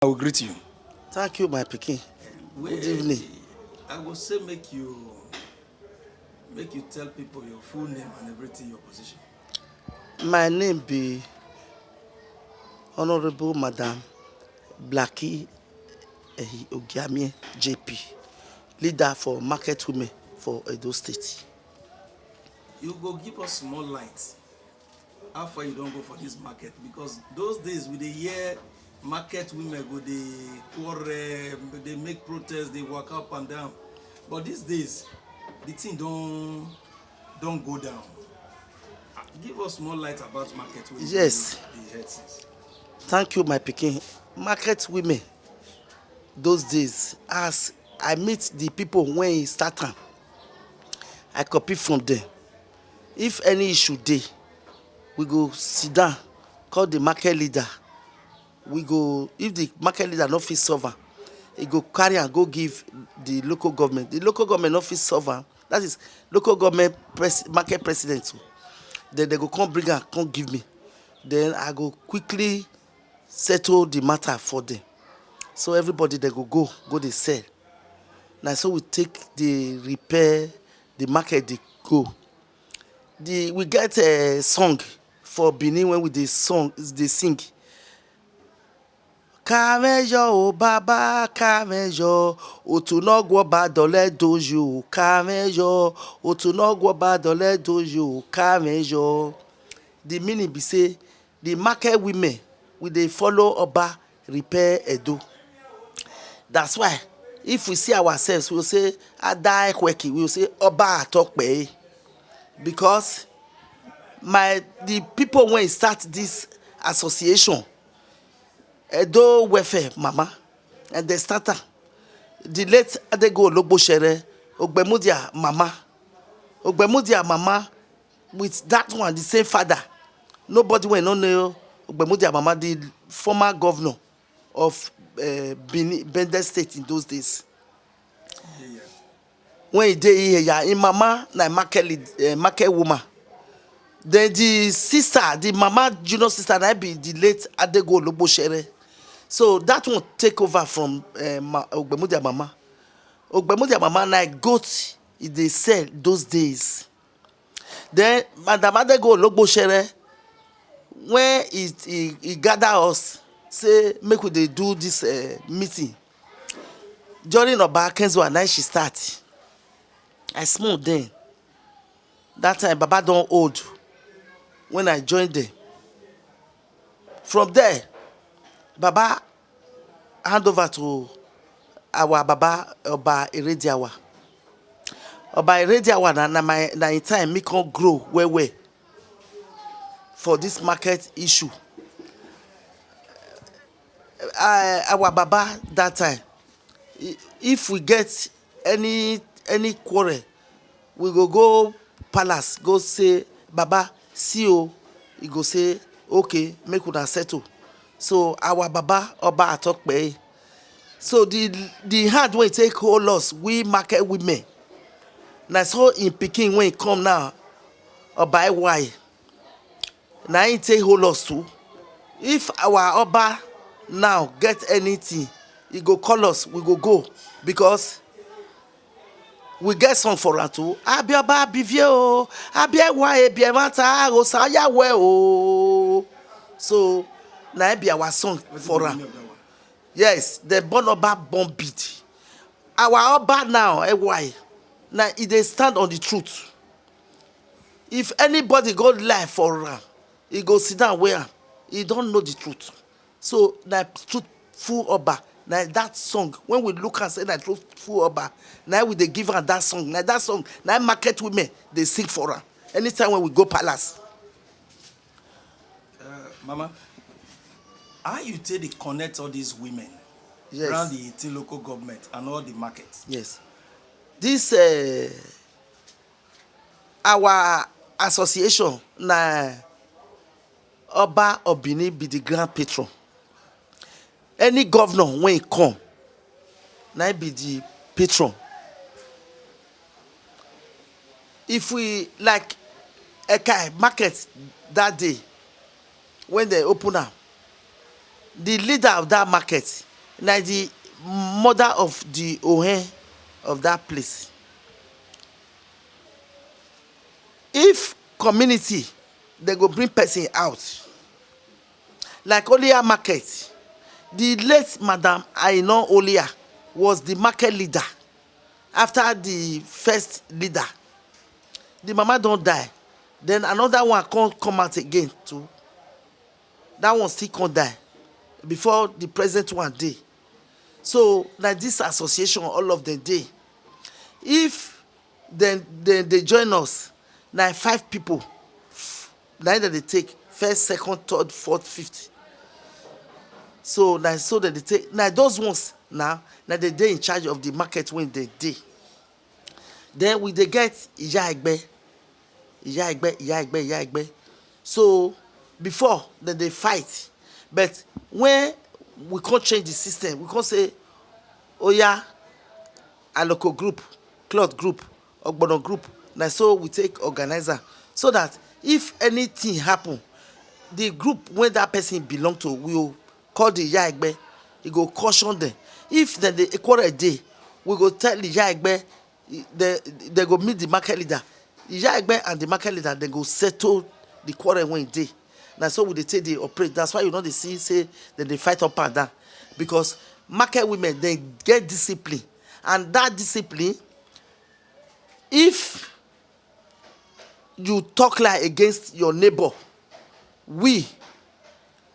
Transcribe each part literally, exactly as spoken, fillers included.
I will greet you. Thank you, my pikin. Good evening. I go say make you make you tell people your full name and everything, your position. My name be Honorable Madam Blackie Ehi Ogiamie J P, leader for market women for Edo State. You go give us small light. How far you don go for this market? Because those days we dey hear market women go dey quarrel, dey make protest, dey waka up and down. But these days, the thing don don go down. Ah, give us more light about market wey you Yes. dey head since. Thank you, my pikin. Market women, those days, as I meet the people when he start am, I copy from them. If any issue dey, we go sit down, call the market leader. We go, if the market leader no fit solve am, he go carry am go give the local government. The local government no fit solve am. That is local government pres market president o. Then they go come bring am come give me. Then I go quickly settle the matter for them. So everybody they go go go dey sell. Na so we take dey repair the market dey go. The we get a song for Benin when we dey song dey sing. Kamejo o baba kamejo, otu n'ọgwụ ọba dole doju kamejo, otu n'ọgwụ ọba dole doju kamejo. The meaning be say the market women we dey follow Oba repair Edo. That's why if we see ourselves, we will say Ada Ekweki, we will say Oba Atokpe. Because my the people when start this association, Edo Welfare Mama, and they start am. The late Adego Ologbo Shere, Ogbemudia Mama, Ogbemudia Mama with that one, the same father. Nobody wey no know Ogbemudia Mama, the former governor of uh, Benin, Bende State in those days. When he dey here, yeah, him mama na market lead, uh, market woman. Then the sister, the mama junior sister, na be the late Adego Ologbo Shere. So that one take over from uh, Ma, Ogbemudia Mama. Ogbemudia Mama na goat e dey sell those days. Then Madam Adego Ologbo Shere, when he, he, he gather us, say make we dey do this uh, meeting. During Oba Akinzua, na she start. I small then. That time, Baba don old when I join them. From there, Baba hand over to our Baba Oba Erediawa. Oba Erediawa na, na my na in time me come grow well well for this market issue. Uh, our Baba that time, if we get any any quarrel, we go go palace go say, "Baba, see o." He go say, "Okay, make una settle." So our Baba Oba Atokpe. So the the hand wey take hold us, we market women. Na so in Peking when he come now, Oba Ewai. Na him take hold us too. If our Oba now get anything, he go call us, we go go, because we get song for am too. Abi Oba bivie o, abi ewa ebi emata o saya we o. So na him be our song for am. Yes, the born Oba born beat. Our Oba now, Ewai, now he dey stand on the truth. If anybody go lie for am, he go sit down where am. He don't know the truth. So na truthful Oba, na that song. When we look and say na truthful Oba, now we dey give am that song. Na that song, na market women dey sing for am. Anytime when we go palace. Uh, Mama, how you take dey connect all these women Yes. around the eighteen local government and all the markets? Yes. This uh, our association na Oba Obini be the grand patron. Any governor when he come, na him be the patron. If we like Ekai market that day when they open am, the leader of that market Na the mother of the ohen of that place. If community, they go bring person out, like Olia market, the late Madam Aina Olia was the market leader after the first leader. The mama don die, then another one come come out again too. That one still come die before the present one dey. So na this association, all of them dey. If dem dem dey join us, na five people na im dem dey take, first, second, third, fourth, fifth. So na so dem dey take, na those ones na na dem dey in charge of the market wey dem dey. Then we dey get Iya Egbe, Iya Egbe, Iya Egbe, Iya Egbe. So before, dem dey fight, but when we come change the system, we come say, "Oya, Aloko group, Cloth group, Ogbono group." Na so we take organize am, so that if anything happen, the group wey that person belong to, we go call the Iya Egbe, e go caution them. If dem dey quarrel dey, we go tell the Iya Egbe, dem dem go meet the market leader. Iya Egbe and the market leader, dem go settle the quarrel wey dey. Na so we dey take dey operate. That's why you no dey see say dem dey fight up and down, because market women, dem get discipline, and that discipline, if you talk lie against your neighbor, we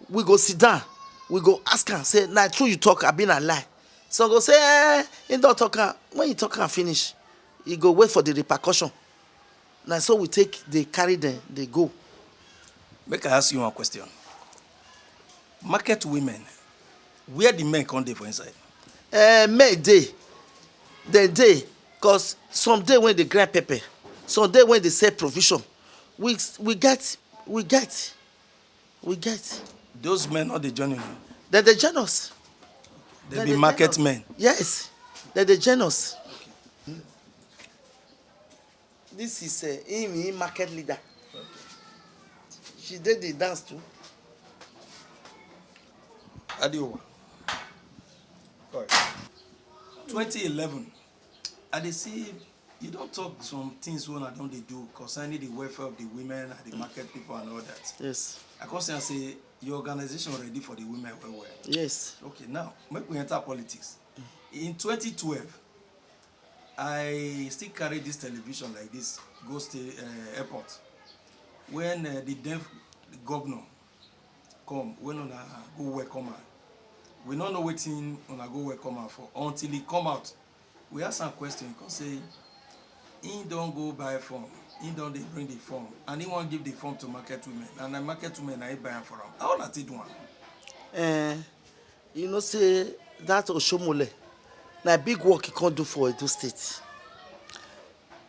we go sit down, we go ask am say, "Na true you talk, abi na lie?" Some go say, "Eh, he don talk am." When he talk am finish, he go wait for the repercussion. Na so we take dey carry them dey go. Make I ask you one question. Market women, where the men come dey for inside? Eh, men dey, dem dey, cause some dey wey dey grind pepper, some dey wey dey sell provision. We we get we get we get. Those men no dey join you? Dem dey join us. They be market men? Yes, dem dey join us. This is uh, him, him market leader. She did the dance too. Adiowa. Correct. twenty eleven, I dey see you don talk some things wey una don dey do concerning the welfare of the women and the market people and all that. Yes. I come see am say your organization ready for the women well well. Yes. Okay, now make we enter politics. In twenty twelve, I still carry this television like this go stay uh, airport when uh, the then governor come, when una go welcome am. We no know wetin una go welcome am for until he come out. We ask am question, he come say he don go buy form, he don dey bring the form, and he wan give the form to market women, and na market women na he buy am for am. How una take do am? Eh, you know say that Oshomole, na big work he come do for Edo State.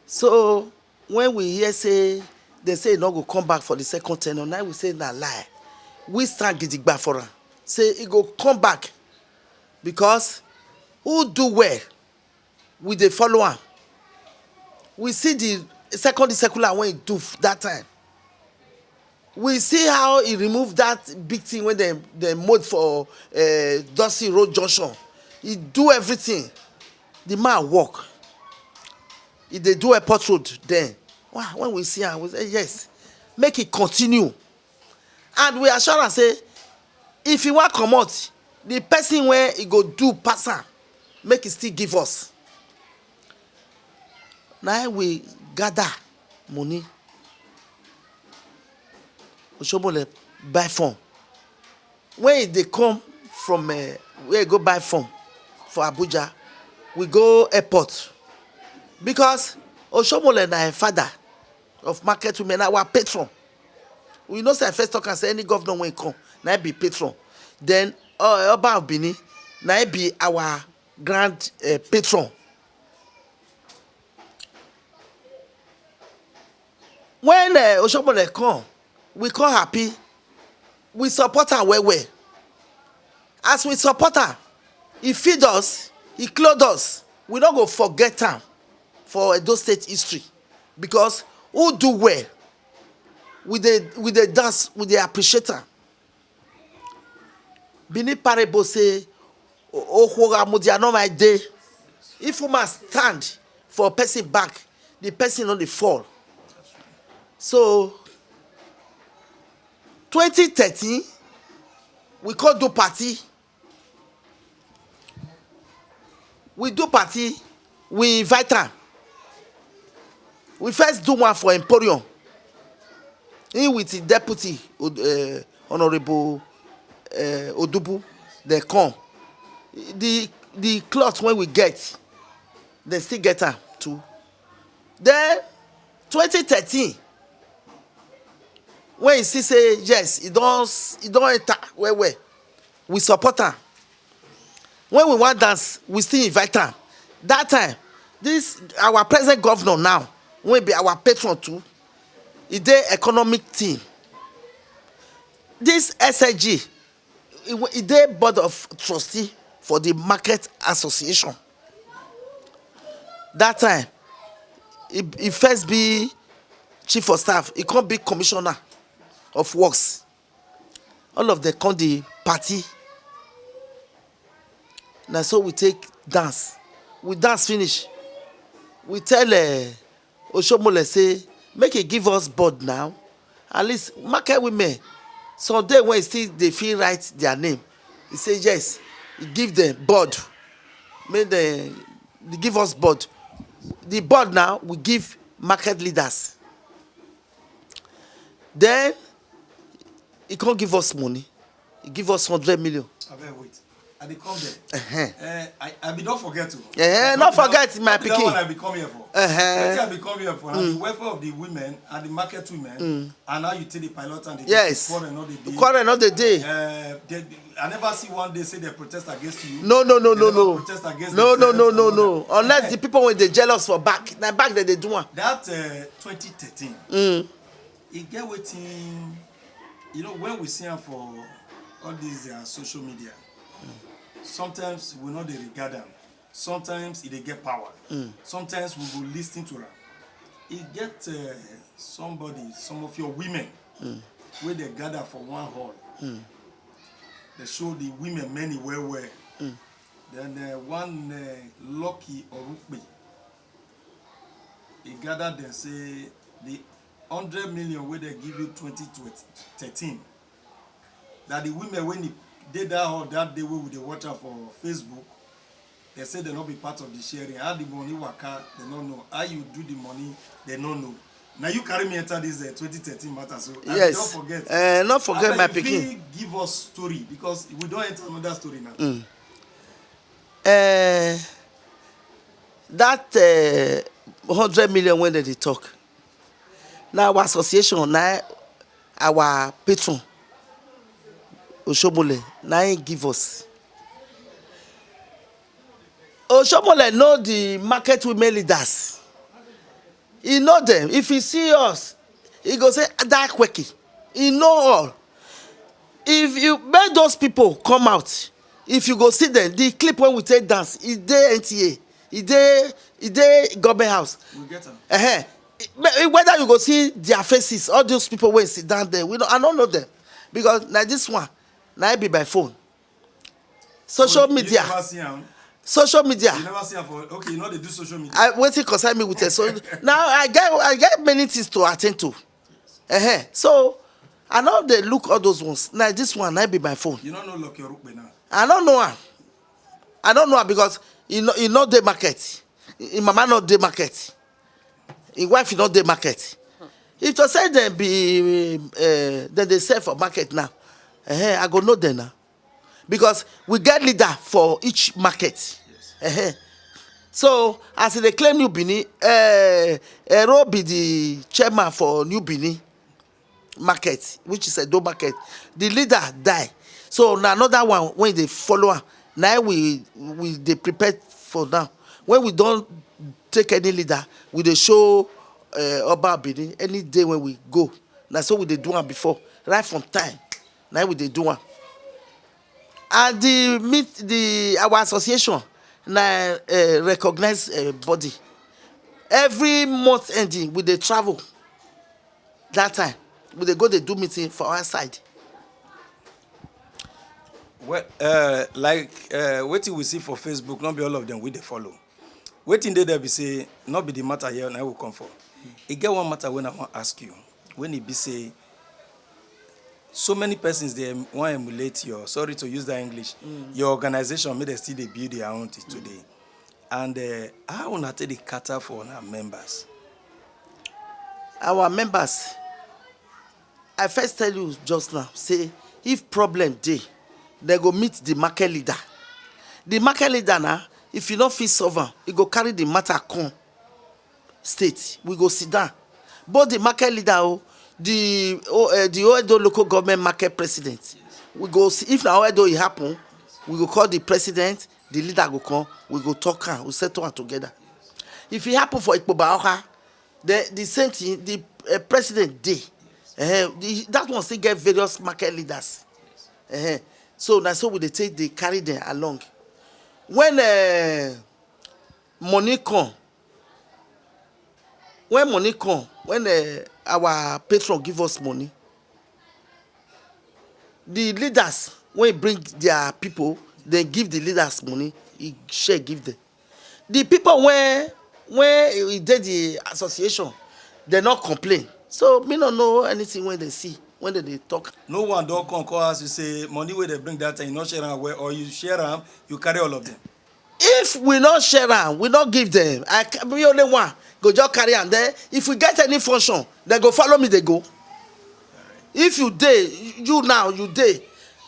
So when we hear say they say he no go come back for the second tenure, now we say na lie. We stand gidigba for am, say he go come back, because who do well, we dey follow am. We see the second circular wey he do f- that time. We see how he remove that big thing wey dem dem mold for uh, Dusty Road junction. He do everything. The man work. He dey do airport road then. Wow, when we see am, we say yes, make he continue. And we assure am say if he wan comot, the person wey he go do pass am, make he still give us. Na we gather money. Oshomole buy phone. When he dey come from uh, where he go buy phone for Abuja, we go airport, because Oshomole na him father of market women, our patron. We know say I first talk and say any governor when come, na him be patron. Then uh, Oba of Benin, na him be our grand uh, patron. When uh, Oshomole come, we come happy. We support am well well. As we support am, he feed us, he clothe us. We no go forget am for Edo State history, because who do well, we dey we dey dance, we dey appreciate am. Benin parable say Ohoga Mudia no my day. If woman stand for person back, the person no dey fall. So twenty thirteen, we come do party. We do party, we invite am. We first do one for Emporium. He with him deputy, uh, Honorable uh, Odubu, they come. The the cloth when we get, they still get am too. Then twenty thirteen, when you see say yes, e don e don enter well well, we support am. When we wan dance, we still invite am. That time, this our present governor now, wey be our patron too, e dey economic team. This S S G, e w- e dey board of trustee for the market association. That time, e e first be chief of staff, e come be commissioner of works. All of them come the party. Na so we take dance. We dance finish, we tell uh, Oshomole say make he give us board now. At least market women, some day when still they feel write their name, he say yes, he give them board. Make them give us board. The board now we give market leaders. Then he can't give us money. He give us hundred million. Abeg wait. I dey come there. Uh-huh. Uh, I, I be don forget o. Eh, no forget, my pikin. That one I be come here for. Uh-huh. Wetin I be come here for na the welfare of the women and the market women, and how you take the pilot and the Yes. Quarrel no dey dey. Quarrel no dey dey. Uh, they, I never see one day say they protest against you. No, no, no, They no, never no. Protest against No, no, themselves no, and no, all no. that. Unless the people when they jealous for back, na back that they do one. That uh, twenty thirteen, Mm. E get wetin, you know, when we see am for all these uh, social media, sometimes we no dey regard am. Sometimes e dey get power. Sometimes we go listen to am. E get uh, somebody, some of your women, wey dey gather for one hall. Dey show the women many well well. Then uh, one uh, Lucky Orukpe, e gather dem say the hundred million wey dem give you twenty thirteen, that the women wey dey that hall that day wey we dey watch am for Facebook, dem say dem no be part of the sharing. How the money waka, dem no know. How you do the money, dem no know. Na you carry me enter this uh, twenty thirteen matter, so I Yes. Don't forget. Uh, not forget Abeg, my you pikin. Fit give us story because we don enter another story now. Mm. Eh, that eh, hundred million wey dem dey talk, na our association, na our patron Oshomole na him give us. Oshomole know the market women leaders. He know them. If he see us, he go say, "That Kweki." He know all. If you make those people come out, if you go see them, the clip when we take dance, e dey N T A, e dey e dey government house. We get am. Uh-huh. Whether you go see their faces, all those people wey sit down there, we don't, I don't know them because na this one, na I be my phone. Social Oh, you media, never see am. Social media. You never see am for okay. You know they do social media. I wetin concern me with it. So now I get I get many things to attend to. Uh-huh. So I know they look all those ones. Now this one, I be my phone. You don't know Lucky Orukpe now. I don't know am. I don't know am because he no he no dey market. Him mama no dey market. Him wife no dey market. If to say dem be uh, dem dey sell for market now, uh, I go know them now because we get leader for each market. Uh-huh. So as they claim New Benin, uh, Ero be the chairman for New Benin market, which is Edo market. The leader die. So na another one when they follow am. Now we we dey prepare for now. When we don't take any leader, we dey show uh, Oba Benin any day when we go. Na so we dey do am before, right from time. Now we dey do am. And the meet the our association na uh, recognize uh, body. Every month ending we dey travel. That time we dey go dey do meeting for our side. Well, uh, like uh, wetin we see for Facebook, not be all of them we dey follow. Wetin dey there be say not be the matter here na we come for. E get one matter when I wan ask you. When e be say so many persons dey em- wan emulate your, sorry to use that English, your organization make dem still dey build their own till today. And uh, how una take dey cater for una members? Our members, I first tell you just now say if problem dey, dem go meet the market leader. The market leader na, if you no fit solve am, e go carry the matter come state. We go sit down, both the market leader o, the o uh, the Oedo local government market president. We go see if na Oedo e happen, we go call the president, the leader go come, we go talk am, we settle am together. If e happen for Ikpoba Oha, the the same thing, the uh, president dey. Uh, the, that one still get various market leaders. Uh, so na so we dey take dey carry them along. When uh, money come, when money come, when uh, our patron give us money, the leaders wey bring their people, dem give the leaders money, e share give them. The people wey wey e dey the association, dem no complain. So me no know anything wey dem see when dem dey talk. No one don come call us, you say money wey dem bring that time, you no share am well, or you share am, you carry all of them? If we no share am, we no give them, I ca- me only one go just carry am. Then if we get any function, dem go follow me dey go. If you dey, you now you dey,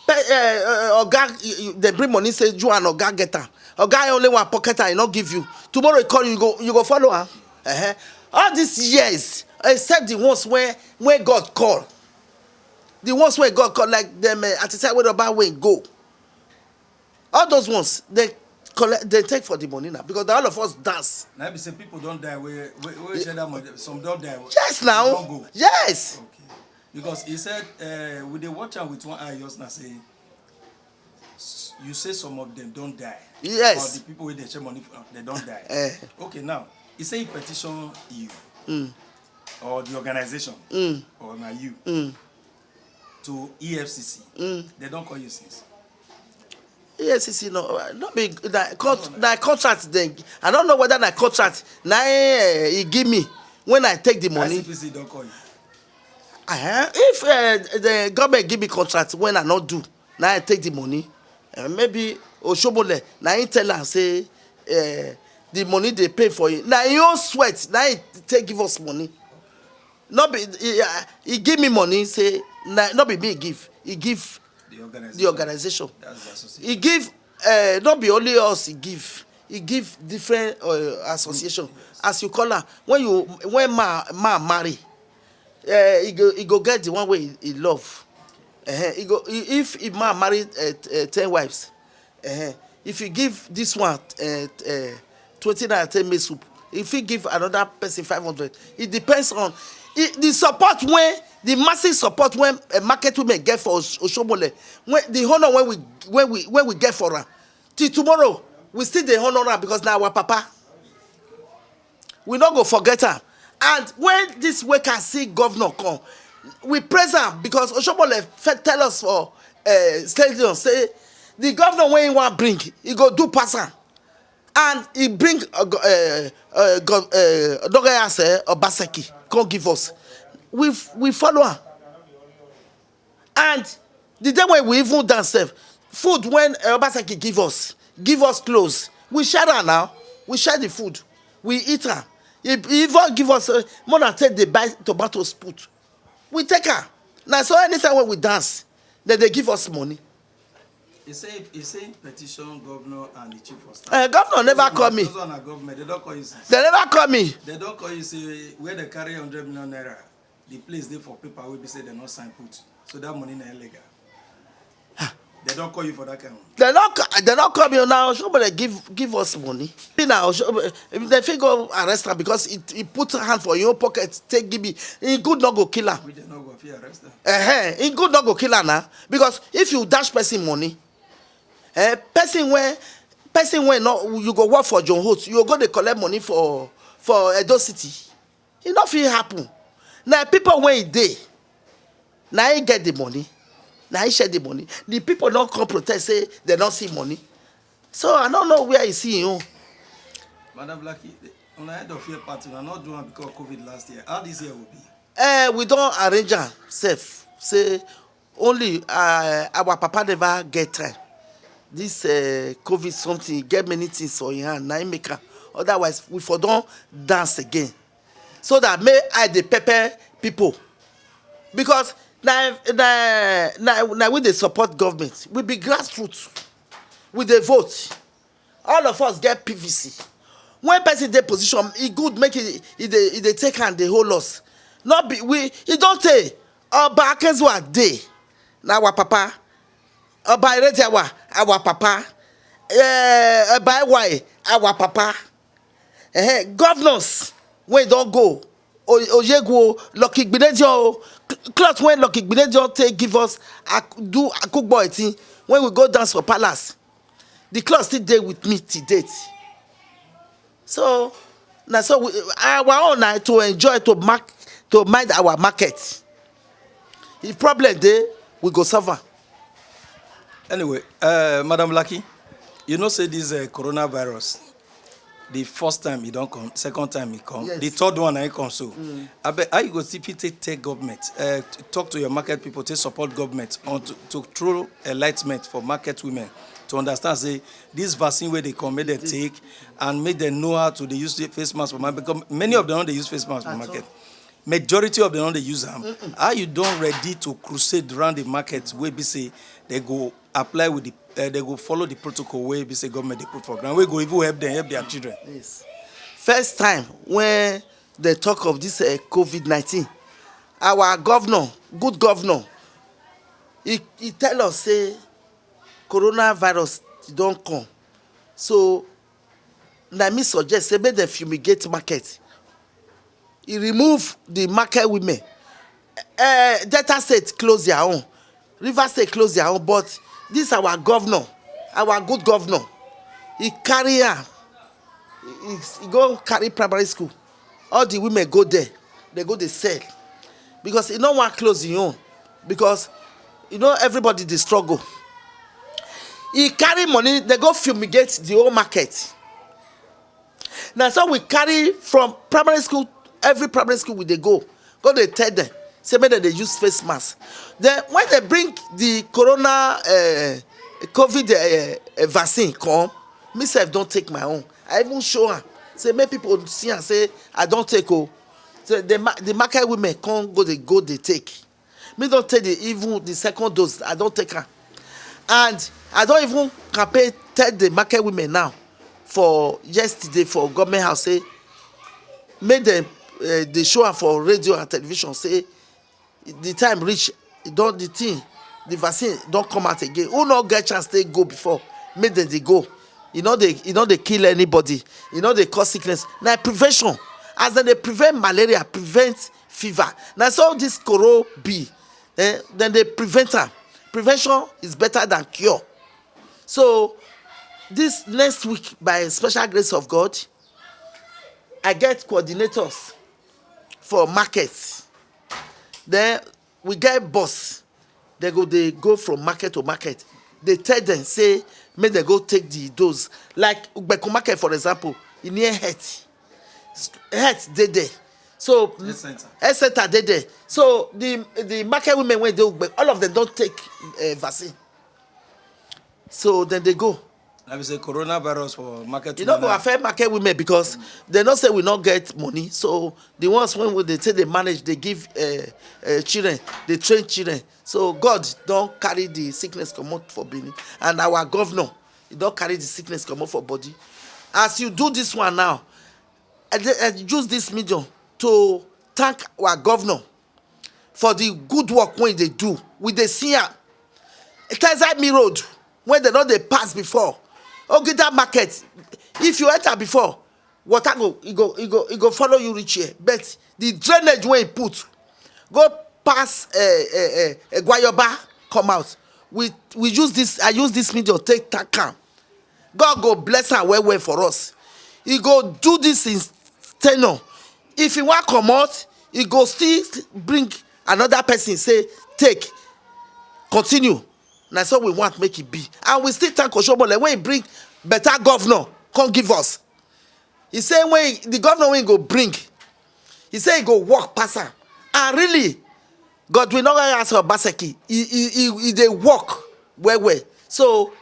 pe- eh, eh, oga, you- you- dem bring money say you and oga get am. Oga only one pocket am, e no give you. Tomorrow e call you, you go you go follow am. Uh-huh. All these years, except the ones wey wey God call, the ones wey God call, like dem uh, Atisa wey Oba wey go, all those ones they collect, they take for the money now, because all of us dance. Na be say people don die wey wey wey share that money, some don die. Wey, yes now. Don go. Yes. Okay. Because he said uh, we dey watch am with one eye just now say s- you say some of them don die. Yes. Or the people wey dey share money for dem don die. Eh. Okay, now he say he petition you or the organization or na you to E F C C. Dem don call you since? E F C C no, no be na con- na contract dem. I don't know whether na contract na eh, e give me when I take the money. I C P C don call you? Eh, if uh, the government give me contract when I no do, na I take the money. Uh, maybe Oshomole na him tell am say uh, the money dey pay for him. Na him own sweat na him take give us money. No be he, uh, he give me money say na no be me give. He give the organization. The organization. That's the association. He give uh, no be only us he give. He give different uh, association. Yes. As you call am, when you when man man marry, uh, he go he go get the one wey he, he love. Uh-huh. He go he, if he man marry uh, t- uh, ten wives, uh-huh. If you give this one uh, uh, twenty naira take make soup, if he give another person five hundred, it depends on it, the support wey the massive support wey uh, market women get for Os- Osomole, wey the honour wey we wey we wey we get for am till tomorrow, we still dey honour am because na our papa. We no go forget am. And when this worker see governor come, we praise am because Oshomole fe- tell us for uh, stadium say the governor wey he wan bring, he go do pass am. And he bring uh, go- uh, uh, go- uh, Odogoyase Obaseki come give us. We f- we follow am. And the day when we even dance sef, food when uh, Obaseki give us, give us clothes, we share am now. We share the food, we eat am. He he even give us uh, more than take dey buy tomatoes put. We take am. Na so anytime when we dance, dem dey give us money. He say he say petition governor and the chief of staff. Uh, governor never call me. Those one na government. They don call you since. They never call me. They don call you say where they carry hundred million naira. The place dey for paper wey be say dem no sign put, so that money na illegal. Dem don call you for that kind one? Dem no ca- dem no call me now. Somebody give give us money. See now, so, eh, if dem fit go arrest am because he he put hand for him own pocket take give me. He good no go kill am. We dem no go fit arrest am. Eh, he good no go kill am na, because if you dash person money, eh, person wey person wey no you go work for John Holt, you go go dey collect money for for Edo City. E no fit happen. Na people wey e dey, na im get the money. Na him share the money. The people don come protest say they don see money. So I no know where he see him own. Madam Blackie, on the end of year party, una not do am because of COVID last year. How this year will be? Eh, we don arrange am sef say only uh, our papa never get time. This uh, COVID something get many things for him hand, na him make am. Otherwise, we for don dance again. So that make I dey pepper people. Because na na na na we dey support government. We be grassroots. We dey vote. All of us get P V C. When person dey position, e good make e e dey e dey take hand dey hold us. No be we e don tey. Oba Akezuwa dey, na our papa. Oba Erediawa, our papa. Eh, Oba Ewaye, our papa. Eh, governors wey don go, O- Oyegu o, Lucky Igbenedion o, cloth wey Lucky Igbenedion take give us, ak- do akugbo eti when we go dance for palace. The cloth still dey with me till date. So na so we, our own na to enjoy, to mark, to mind our market. If problem dey, we go solve am. Anyway, uh, Madam Lucky, you know say this uh, coronavirus, the first time e don come, second time e come, Yes. The third one na e come so. Mm. Abeg, how you go still fit take take government, uh, t- talk to your market people, take support government on to, to throw enlightenment for market women to understand say this vaccine wey dey come make dem take and make dem know how to dey use the face mask for market, because many of them no dey use face mask for At market. All. Majority of them no dey use am. How you don ready to crusade around the market wey be say they go apply with the uh, they go follow the protocol wey be say government dey put for ground, wey go even help them help their children? Yes. First time when they talk of this uh, COVID nineteen, our governor, good governor, he, he tell us say coronavirus don come. So na me suggest say make dem fumigate market. He remove the market women. Uh, Delta State close their own. River State close their own. But this our governor, our good governor, he carry am. He, he, he go carry primary school. All the women go there. They go dey sell. Because he no wan close him own. Because you know everybody dey struggle. He carry money, they go fumigate the whole market. Na so we carry from primary school, every primary school we dey go, go dey tell them say make dem dey use face mask. Then when they bring the corona uh, COVID uh, uh, vaccine come, me sef don take my own. I even show am say make people see am say I don take o. So the ma- the market women come go dey go dey take. Me don take the even the second dose, I don take am. And I don even campaign tell the market women now for yesterday for government house say make dem uh, dey show am for radio and television say the time reach, e don the thing, the vaccine don come out again. Who no get chance take go before, make dem dey go. E no dey e no dey kill anybody. E no dey cause sickness. Na prevention. As dem dey prevent malaria, prevent fever, na so this koro be. Eh, dem dey prevent am. Prevention is better than cure. So this next week, by special grace of God, I get coordinators for market. Then we get bus. They go dey go from market to market. They tell them say make dem go take the dose. Like Ugbeko market, for example, e near health. Health dey there. So Health center. Health center dey there. So the the market women wey dey Ugbe, all of them don take uh, vaccine. So then they go. Like we say, coronavirus for market. E no go affect market women because they know say we no get money. So the ones when we dey take dey manage, they give uh, uh, children, they train children. So God don carry the sickness comot for Benin, and our governor, he don carry the sickness comot for body. As you do this one now, I, dey- I use this medium to thank our governor for the good work wey he dey do. We dey see am. Tezai me road wey dem no dey pass before. Ogida market, if you enter before, water go e go e go e go follow you reach here. But the drainage wey he put go pass uh, uh, uh, Egwayoba come out. We we use this I use this medium take thank am. God go bless am well well for us. He go do this in tenure. If he wan comot, he go still bring another person say take. continue. Na so we want make e be, and we still thank Oshiomhole wey e bring better governor come give us. E say when the governor wey e go bring, e say e go work pass am, and really, Godwin Nogara as Obaseki, e e e e dey work well well. So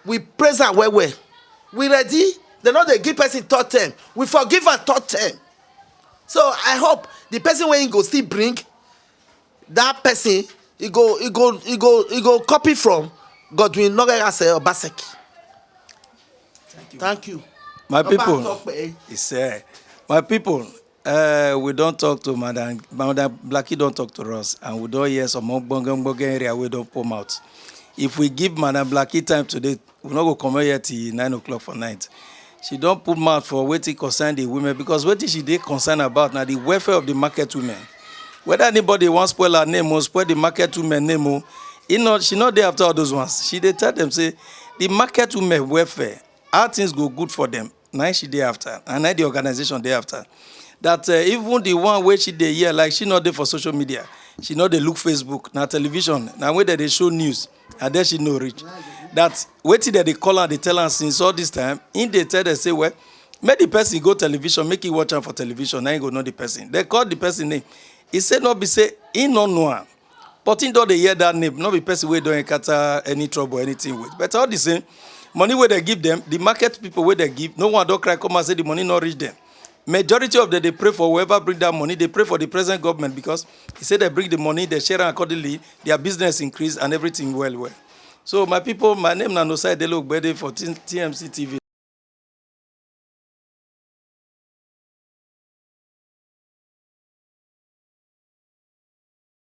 we praise am well well. We ready. Dem no dey give person third term. We forgive am third term. So I hope the person wey e go still bring, that person, e go e go e go e go copy from Godwin Nogara as Obaseki. Thank you. My Oba people, Tope. It's uh, my people. Uh, we don't talk to Madam Madam Blackie. Don't talk to us, and we don't hear some more bongen bongen area we don't put out. If we give Madam Blackie time today, we not go come here till nine o'clock for night. She don't put mouth for wetin concern the women, because wetin she dey concern about na the welfare of the market women. Whether anybody wan spoil her name or spoil the market women name o, e no, she no dey after all those ones. She dey tell them say the market women welfare, how things go good for them, na im she dey after, and na im the organization dey after. That uh, even the one wey she dey hear, like, she no dey for social media, she no dey look Facebook, na television, na where dem dey show news, and then she no reach. That wetin dem dey call am, dey tell am since all this time, im dey tell dem say, well, make the person go television, make e watch am for television, na im go know the person. Dem call the person name, e say no be say im no know am, but im don dey hear that name. No be person wey don encounter any trouble or anything with, but all the same, money wey dem give them, the market people wey dem give, no one don cry come out say the money no reach them. Majority of them dey pray for whoever bring that money, dey pray for the present government, because e say dem bring the money, dem share am accordingly, their business increase and everything well well. So my people, my name na Nosai Dele Ogbede for T- TMC TV.